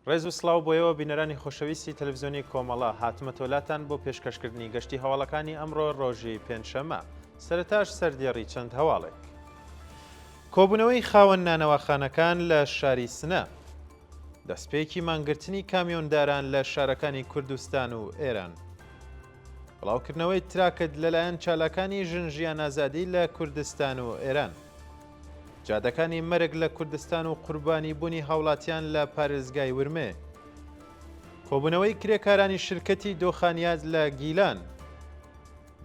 ڕێز و سڵاو بۆ ئێوە بینەرانی خۆشەویستی تەلەفزیۆنی کۆمەڵە، هاتمەتەوە لاتان بۆ پێشکەشکردنی گەشتی هەواڵەکانی ئەمڕۆ ڕۆژی پێنجشەممە، سەرەتاش سەردێڕی چەند هەواڵێک. کۆبوونەوەی خاوەن نانەواخانەکان لە شاری سنە. دەستپێکی مانگرتنی کامیۆنداران لە شارەکانی کوردستان و ئێران. بڵاوکردنەوەی تراکت لەلایەن چالاکانی ژن ژیان ئازادی لە کوردستان و ئێران. جادەکانی مەرگ لە کوردستان و قوربانی بوونی هاوڵاتیان لە پارێزگای ورمێ. کۆبوونەوەی کرێکارانی شرکەتی دۆخانیات لە گیلان.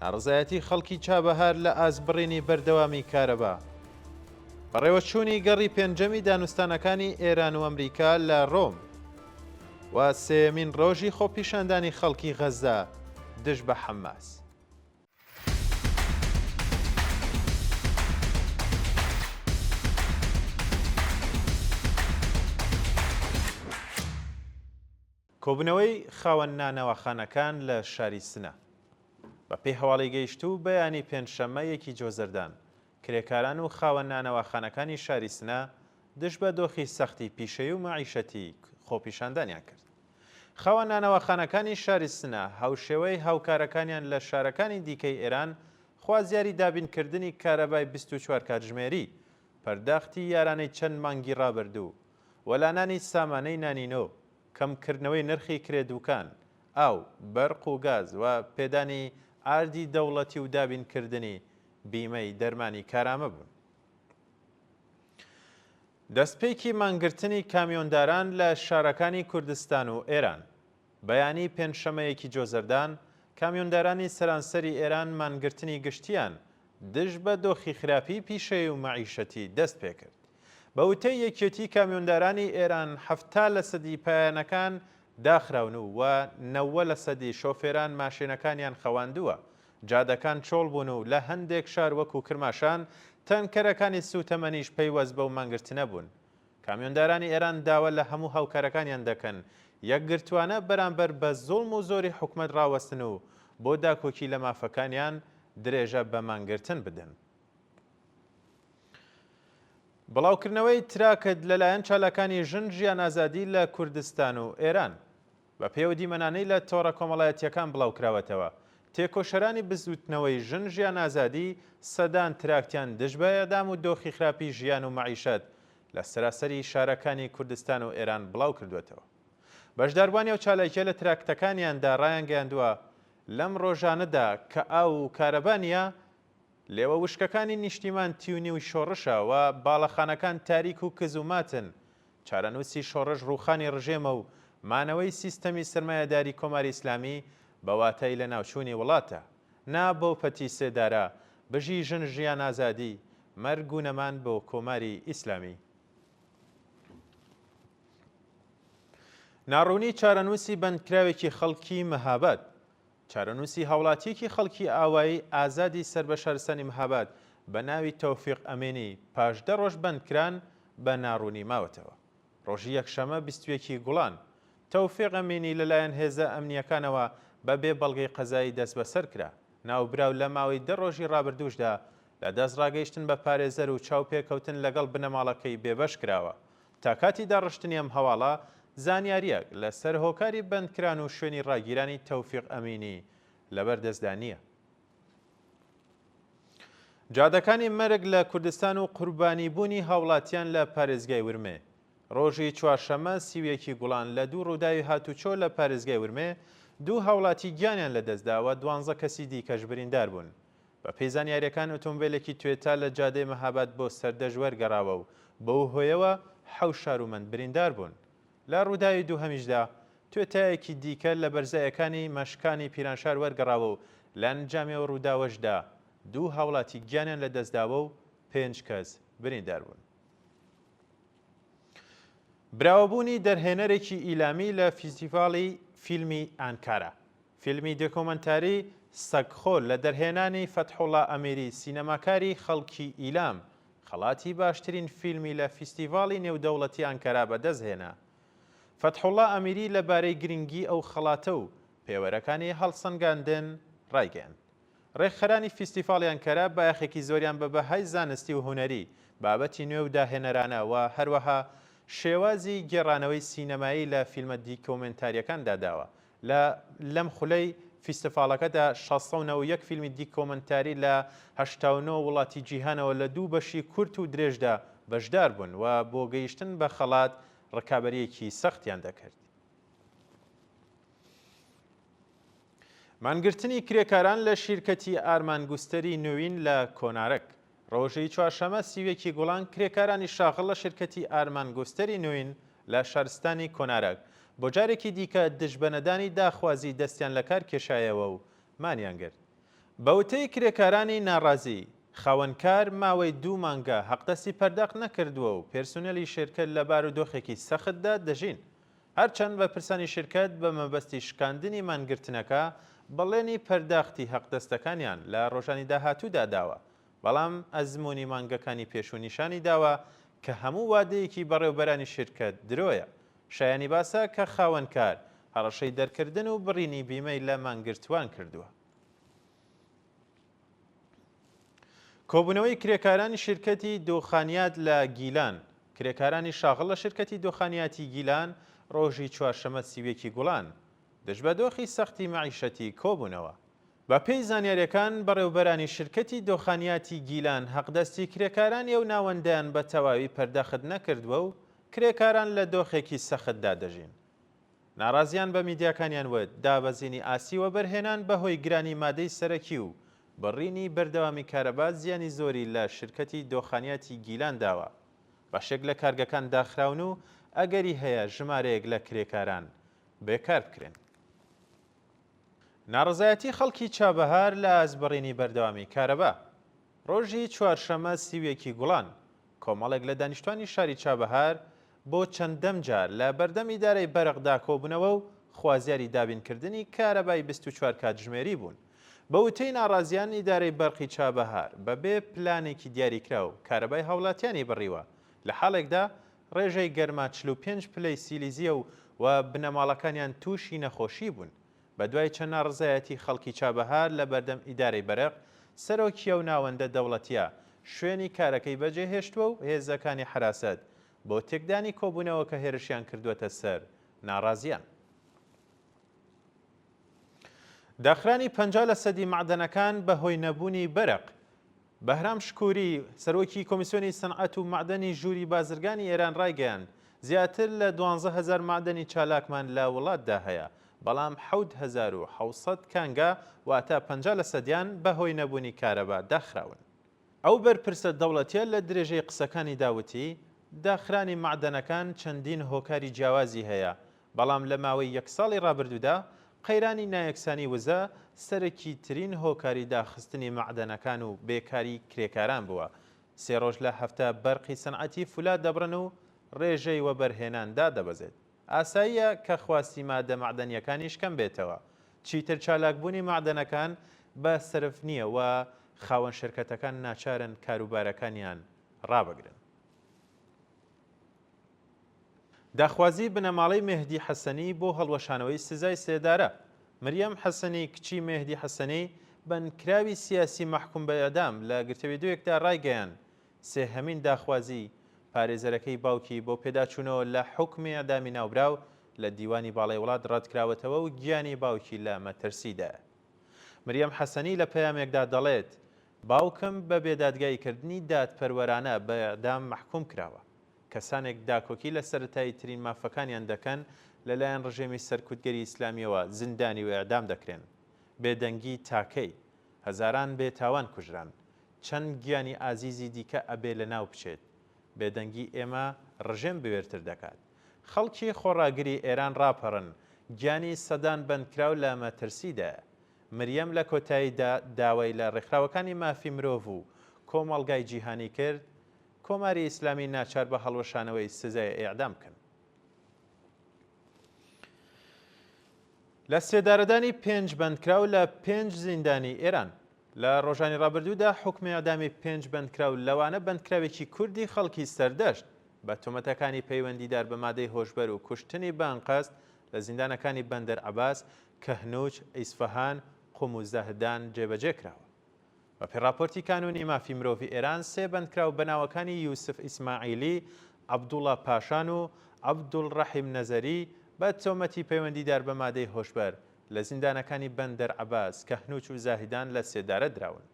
ناڕەزایەتی خەڵکی چابەهار لە ئاست بڕینی بەردەوامی کارەبا. بەڕێوەچوونی گەڕی پێنجەمی دانوستانەکانی ئێران و ئەمریکا لە ڕۆم و سێیەمین ڕۆژی خۆپیشاندانی خەڵکی غەززە دژ بە حەماس. کۆبوونەوەی خاوەن نانەواخانەکان لە شاری سنە. بە پێی هەواڵی گەیشتوو بەیانی پێنجشەممە یەکی جۆزەردان، کرێکاران و خاوەن نانەواخانەکانی شاری سنە دژ بە دۆخی سەختی پیشەیی و مەعیشەتی خۆپیشاندانیان کرد. خاوەن نانەواخانەکانی شاری سنە هاوشێوەی هاوکارەکانیان لە شارەکانی دیکەی ئێران خوازیاری دابینکردنی کارەبای 24 کاتژمێری، پەرداختی یارانەی چەند مانگی ڕابردوو، وەلانانی سامانەی نانینۆ، کەمکردنەوەی نرخی کرێ دوکان، ئاو، بەرق و گاز و پێدانی ئاردی دەوڵەتی و دابینکردنی بیمەی دەرمانی کارامە بوون. دەستپێکی مانگرتنی کامیۆنداران لە شارەکانی کوردستان و ئێران. بەیانی پێنجشەمە یەکی جۆزەردان، کامیۆندارانی سەرانسەری ئێران مانگرتنی گشتییان دژ بە دۆخی خراپی پیشەیی و مەعیشەتی دەستپێکرد. بە وتەی یەکێتی کامیۆندارانی ئێران 70 لەسەدی پایانەکان داخراون و و نەوە لەسەدی شۆفێران ماشێنەکانیان خەواندووە، جادەکان چۆڵ بوون و لە هەندێک شار وەکو کرماشان تەنکەرەکانی سووتەمەنیش پەیوەست بەو مانگرتنە بوون. کامیۆندارانی ئێران داوا لە هەموو هاوکارەکانیان دەکەن یەکگرتووانە بەرامبەر بە زوڵم و زۆری حکومەت ڕاوەستن و بۆ داکۆکی لە مافەکانیان درێژە بە مانگرتن بدەن. بڵاوکردنەوەی تراکت لەلایەن چالاکانی ژن ژیان ئازادی لە کوردستان و ئێران. بە پێی ئەو دیمەنانەی لە تۆڕە کۆمەڵایەتییەکان بڵاوکراوەتەوە، تێکۆشەرانی بزووتنەوەی ژن ژیان ئازادی سەدان تراکتیان دژ بە ئێعدام و دۆخی خراپی ژیان و مەعیشەت لە سەراسەری شارەکانی کوردستان و ئێران بڵاوکردووەتەوە. بەشداربووانی ئەو چالاکییە لە تراکتەکانیاندا ڕایانگەیاندووە، لەم ڕۆژانەدا کە ئاو و کارەبا نییە، لێوە وشکەکانی نیشتیمان تیونیوی شۆڕشە و باڵەخانەکان تاریک و کز و ماتن، چارەنووسی شۆڕش ڕووخانی ڕژێمە و مانەوەی سیستەمی سەرمایەداری کۆماری ئیسلامی بە واتای لەناوچوونی وڵاتە. نا بۆ پەتی سێدارە، بژی ژن ژیان ئازادی، مەرگ و نەمان بۆ کۆماری ئیسلامی. ناڕوونی چارەنووسی بەندکراوێکی خەڵکی مەهاباد. چارەنووسی هاوڵاتییەکی خەڵکی ئاوایی ئازادی سەر بە شارستانی مهاباد بە ناوی تۆفیق ئەمینی پاش دە ڕۆژ بەندکران بە ناڕوونی ماوەتەوە. ڕۆژی یەکشەمە 21 ی گوڵان، تۆفیق ئەمینی لەلایەن هێزە ئەمنییەکانەوە بە بێ بەڵگەی قەزایی دەستبەسەر کرا. ناوبراو لە ماوەی دە ڕۆژی ڕابردووشدا لە دەستڕاگەیشتن بە پارێزەر و چاوپێکەوتن لەگەڵ بنەماڵەکەی بێبەش کراوە. تا کاتی داڕشتنی ئەم هەواڵە، زانیارییەک لە سەر هۆکاری بەندکران و شوێنی ڕاگیرانی تۆفیق ئەمینی لەبەر دەستدا نییە. جادەکانی مەرگ لە کوردستان و قوربانی بوونی هاوڵاتیان لە پارێزگای ورمێ. ڕۆژی چوارشەممە 31 ی گوڵان لە دوو ڕووداوی هاتوچۆ لە پارێزگای ورمێ دوو هاوڵاتی گیانیان لەدەستدا و دوانزە کەسی دیکەش بریندار بوون. بەپێی زانیارییەکان ئۆتۆمبێلێکی توێتا لە جادەی مەهاباد بۆ سەردەشت وەرگەڕاوە و بەو هۆیەوە حەو شارومەند بریندار بوون. لە ڕووداوی دووهەمیشدا توێتایەکی دیکە لە بەرزایەکانی مەشکانی پیرانشار وەرگەڕاوە و لە ئەنجامی ئەو ڕووداوەشدا دوو هاوڵاتی گیانیان لەدەستداوە و پێنج کەس بریندار بوون. براوەبوونی دەرهێنەرێکی ئیلامی لە فیستیڤاڵی فیلمی ئانکارا. فیلمی دۆکۆمەنتاری سەگخۆر لە دەرهێنانی فەتحوڵا ئەمیری سینەماکاری خەڵکی ئیلام، خەڵاتی باشترین فیلمی لە فیستیڤاڵی نێودەوڵەتی ئانکەرا بەدەستهێنا. فەتحوڵا ئەمیری لە بارەی گرنگی ئەو خەڵاتە و پێوەرەکانی هەڵسەنگاندن ڕایگەیاند. ڕێکخەرانی فیستیفاڵی ئەنکەرە بایەخێکی زۆریان بە بەهای زانستی و هونەری، بابەتی نوێ و داهێنەرانە و هەروەها شێوازی گێڕانەوەی سینەمایی لە فیلمە دیکۆمێنتارییەکاندا داوە. لە لەم خولەی فیستیڤاڵەکەدا 691 فیلمی دیکۆمێنتاری لە 89 وڵاتی جیهانەوە لە دوو بەشی کورت و درێژدا بەشدار بوون و بۆ گەیشتن بە خەڵات ڕکابەرییەکی سەختیان دەکرد. مانگرتنی کرێکاران لە شیرکەتی ئارمان گوستەری نوین لە کۆنارک. ڕۆژی چوارشەمە 31 ی گوڵان کرێکارانی شاغڵ لە شیرکەتی ئارمان گوستەری نوین لە شارستانی کۆنارک بۆ جارێکی دیکە دژ بە نەدانی داخوازی دەستیان لەکار کێشایەوە و مانیان گرت. بە وتەی کرێکارانی ناڕازی، خاوەنکار ماوەی دوو مانگە حەقدەستی پەرداخت نەکردووە و پێرسونێلی شیرکەت لە بارودۆخێکی سەختدا دەژین. هەرچەند بەرپرسانی شیرکەت بە مەبەستی شکاندنی مانگرتنەکە بەڵێنی پەرداختی حەقدەستەکانیان لە ڕۆژانی داهاتوودا داوە، بەڵام ئەزموونی مانگەکانی پێشوو نیشانی داوە کە هەموو وادەیەکی بەڕێوبەرانی شیرکەت درۆیە. شایانی باسە کە خاوەنکار هەڕەشەی دەرکردن و بڕینی بیمەی لە مانگرتووان کردووە. کۆبوونەوەی کرێکارانی شیرکەتی دۆخانیات لە گیلان کرێکارانی شاغڵ لە شیرکەتی دۆخانیاتی گیلان ڕۆژی چوارشەمە 31 ی گوڵان دژ بە دۆخی سەختی مەعیشەتی کۆبوونەوە. بە پێی زانیاریەکان بەڕێوبەرانی شیرکەتی دۆخانیاتی گیلان حەقدەستی کرێکارانی ئەو ناوەندەیان بە تەواوی پەرداخت نەکردووە و کرێکاران لە دۆخێکی سەختدا دەژین. ناڕازیان بە میدیاکانیان وت، دابەزینی ئاستی وەبەرهێنان بەهۆی گرانی مادەی سەرەکی و بڕینی بەردەوامی کارەبا زیانی زۆری لە شرکەتی دۆخانیاتی گیلان داوە. بەشێک لە کارگەکان داخراون و ئەگەری هەیە ژمارەیەک لە کرێکاران بێکار بکرێن. ناڕەزایەتی خەڵکی چابەهار لە ئاست بڕینی بەردەوامی کارەبا. ڕۆژی چوارشەممە 31 ی گوڵان، کۆمەڵێک لە دانیشتوانی شاری چابەهار بۆ چەندەم جار لە بەردەم ئیدارەی بەرقدا کۆبوونەوە و خوازیاری دابینکردنی کارەبای 24 کاتژمێری بوون. بە وتەی ناڕازیان ئیدارەی بەرقی چابەهار بەبێ پلانێکی دیاریکراو کارەبای هاوڵاتیانی بڕیوە، لە حاڵێکدا ڕێژەی گەرما 45 پلەی سیلیزییە و و بنەماڵەکانیان تووشی نەخۆشی بوون. بەدوای چەند ناڕەزایەتی خەڵکی چابەهار لە بەردەم ئیدارەی بەرق، سەرۆکی ئەو ناوەندە دەوڵەتییە شوێنی کارەکەی بەجێهێشتووە و هێزەکانی حەراسەت بۆ تێکدانی کۆبوونەوەکە هێرشیان کردووەتە سەر ناڕازیان. داخرانی 50 لە سەدی مەعدەنەکان بە هۆی نەبوونی بەرق. بەهرام شکوری، سەرۆکی کۆمیسیۆنی سنعەت و مەعدەنی ژووری بازرگانی ئێران ڕایگەیاند، زیاتر لە 12 هەزار مەعدەنی چالاکمان لە وڵاتدا هەیە، بەڵام 7700 کانگا واتە 50 لە سەدیان بە هۆی نەبوونی کارەبا داخراون. ئەو بەرپرسە دەوڵەتیە لە درێژەی قسەکانیدا وتی، داخرانی مەعدەنەکان چەندین هۆکاری جیاوازی هەیە، بەڵام لە ماوەی یەک ساڵی ڕابردوودا قەیرانی نایەکسانی وزە سەرەکیترین هۆکاری داخستنی مەعدەنەکان و بێکاری کرێکاران بووە، سێ ڕۆژ لە هەفتە بەرقی سەنعەتی فولاد دەبڕن و ڕێژەی وەبەرهێنان دادەبەزێت. ئاساییە کە خواستی مادە مەعدەنییەکانیش کەم بێتەوە. چیتر چالاکبوونی مەعدەنەکان بە سەرف نییە و خاوەن شرکەتەکان ناچارن کاروبارەکانیان ڕابگرن. داخوازی بنەماڵەی مێهدی حەسەنی بۆ هەڵوەشانەوەی سزای سێدارە. مریەم حەسەنی کچی مێهدی حەسەنی بەندکراوی سیاسی مەحکوم بە ئێعدام لە گرتەویدیۆیەکدا ڕایگەیاند سێهەمین داخوازی پارێزەرەکەی باوکی بۆ پێداچوونەوە لە حوکمی ئێعدامی ناوبراو لە دیوانی باڵای وڵات ڕەتکراوەتەوە و گیانی باوکی لە مەترسیدایە. مریەم حەسەنی لە پەیامێکدا دەڵێت، باوکم بە بێدادگاییکردنی دادپەروەرانە بە ئێعدام مەحکوم کراوە. کەسانێک داکۆکی لە سەرەتاییترین مافەکانیان دەکەن لەلایەن ڕژێمی سەرکوتگەری ئیسلامییەوە زیندانی و ئێعدام دەکرێن. بێدەنگی تا کەی؟ هەزاران بێتاوان کوژران. چەند گیانی ئازیزی دیکە ئەبێ لەناو بچێت؟ بێدەنگی ئێمە ڕژێم بوێرتر دەکات. خەڵکی خۆڕاگری ئێران ڕاپەڕن، گیانی سەدان بەندکراو لە مەترسیدایە. مریەم لە کۆتاییدا داوای لە ڕێکخراوەکانی مافی مرۆڤ و کۆمەڵگای جیهانی کرد، کۆماری ئیسلامی ناچار بە هەڵوەشانەوەی سزای ئێعدام بکەن. لە سێدارەدانی پێنج بەندکراو لە پێنج زیندانی ئێران. لە ڕۆژانی ڕابردوودا حوکمی ئێعدامی پێنج بەندکراو لەوانە بەندکراوێکی کوردی خەڵکی سەردەشت بە تۆمەتەکانی پەیوەندیدار بە مادەی هۆشبەر و کوشتنی بە ئەنقەست لە زیندانەکانی بەندەر عەباس، کەهنوج، ئیسفەهان، قوم و زەهدان جێبەجێ کراوە. بەپێی ڕاپۆرتی کانوونی مافی مرۆڤی ئێران، سێ بەندکراو بە ناوەکانی یوسف ئیسماعیلی، عەبدوڵا پاشان و عەبدولڕەحیم نەزەری بە تۆمەتی پەیوەندیدار بە مادەی هۆشبەر لە زیندانەکانی بەندەر عەباس، کەهنوچ و زاهیدان لە سێدارە دراون.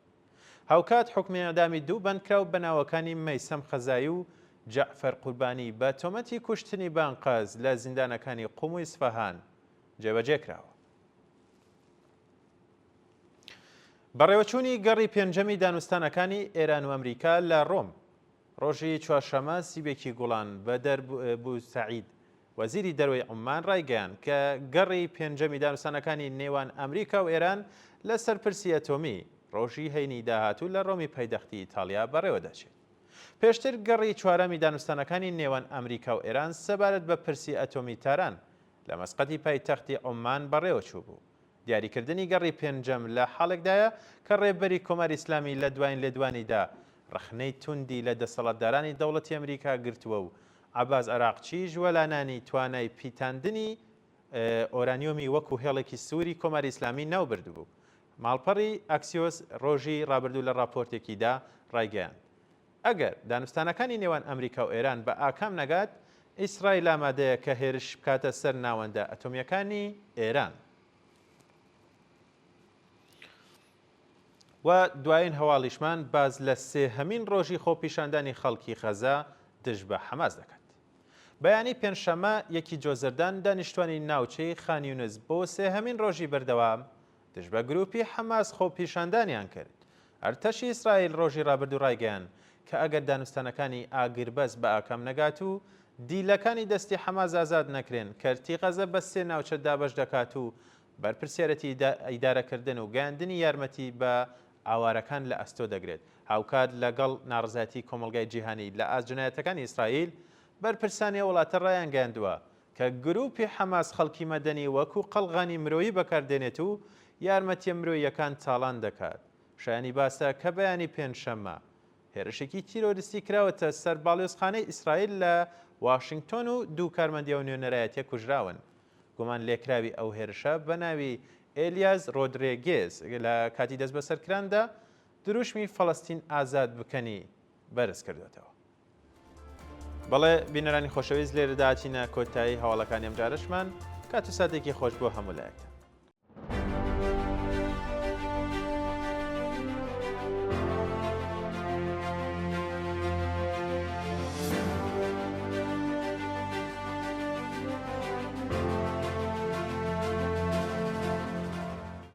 هاوکات حوکمی ئێعدامی دوو بەندکراو بە ناوەکانی مەیسەم خەزایی و جەعفەر قوربانی بە تۆمەتی کوشتنی بە ئەنقەست لە زیندانەکانی قوم و ئیسفەهان جێبەجێ کراوە. بەڕێوەچوونی گەڕی پێنجەمی دانوستانەکانی ئێران و ئەمریکا لە ڕۆم ڕۆژی چوارشەممە سیبێکی گوڵان بەدەر بوسەعید وەزیری دەرەوەی عوممان ڕایگەیاند کە گەڕی پێنجەمی دانوستانەکانی نێوان ئەمریکا و ئێران لەسەر پرسی ئەتۆمی ڕۆژی هەینی داهاتوو لە ڕۆمی پایتەختی ئیتاڵیا بەڕێوەدەچێت. پێشتر گەڕی چوارەمی دانوستانەکانی نێوان ئەمریکا و ئێران سەبارەت بە پرسی ئەتۆمی تاران لە مەسقەتی پایتەختی عوممان بەڕێوەچووبوو. دیاریکردنی گەڕی پێنجەم لە حاڵێکدایە کە ڕێبەری کۆماری ئیسلامی لە دوایین لێدوانیدا ڕەخنەی توندی لە دەسەڵاتدارانی دەوڵەتی ئەمریکا گرتووە و عەباس عەراقچیش وەلانانی توانای پیتاندنی ئۆرانیۆمی وەکوو هێڵێکی سووری کۆماری ئیسلامی ناو بردبوو. ماڵپەڕی ئاکسیۆس ڕۆژی ڕابردوو لە ڕاپۆرتێکیدا ڕایگەیاند، ئەگەر دانوستانەکانی نێوان ئەمریکا و ئێران بە ئاکام نەگات، ئیسرائیل ئامادەیە کە هێرش بکاتە سەر ناوەندە ئەتۆمییەکانی ئێران. و دوایین هەواڵیشمان باس لە سێهەمین ڕۆژی خۆپیشاندانی خەڵکی غەزە دژ بە حەماس دەکات. بەیانی پێنجشەممە یەکی جۆزەردان دانیشتوانی ناوچەی خان یونس بۆ سێهەمین ڕۆژی بەردەوام دژ بە گروپی حەماس خۆپیشاندانیان کرد. ئەرتەشی ئیسرائیل ڕۆژی ڕابردوو ڕایگەیاند کە ئەگەر دانوستانەکانی ئاگربەست بە ئاکام نەگات و دیلەکانی دەستی حەماس ئازاد نەکرێن، کەرتی غەزە بە سێ ناوچە دابەش دەکات و بەرپرسیارێتی ئیدارەکردن و گەیاندنی یارمەتی بە ئاوارەکان لە ئەستۆ دەگرێت. هاوکات لەگەڵ ناڕەزایەتی کۆمەڵگای جیهانی لە ئاست جنایەتەکانی ئیسرائیل، بەرپرسانی ئەو وڵاتە ڕایانگەیاندووە کە گرووپی حەماس خەڵکی مەدەنی وەکوو قەڵغانی مرۆیی بەکار دێنێت و یارمەتییە مرۆییەکان تاڵان دەکات. شایانی باسە کە بەیانی پێنجشەممە هێرشێکی تیرۆریستی کراوەتە سەر باڵیۆزخانەی ئیسرائیل لە واشینگتۆن و دوو کارمەندی ئەو نوێنەرایەتیە کوژراون. گومان لێکراوی ئەو هێرشە بە ناوی ئێلیاس ڕۆدرێگێز لە کاتی دەستبەسەرکراندا دروشمی فەڵەستین ئازاد بکەنی بەرز کردووەتەوە. بەڵێ بینەرانی خۆشەویست لێرەدا هاتینە کۆتایی هەواڵەکانی ئەمجارەشمان، کات و ساتێکی خۆش بۆ هەموو لایەکتان.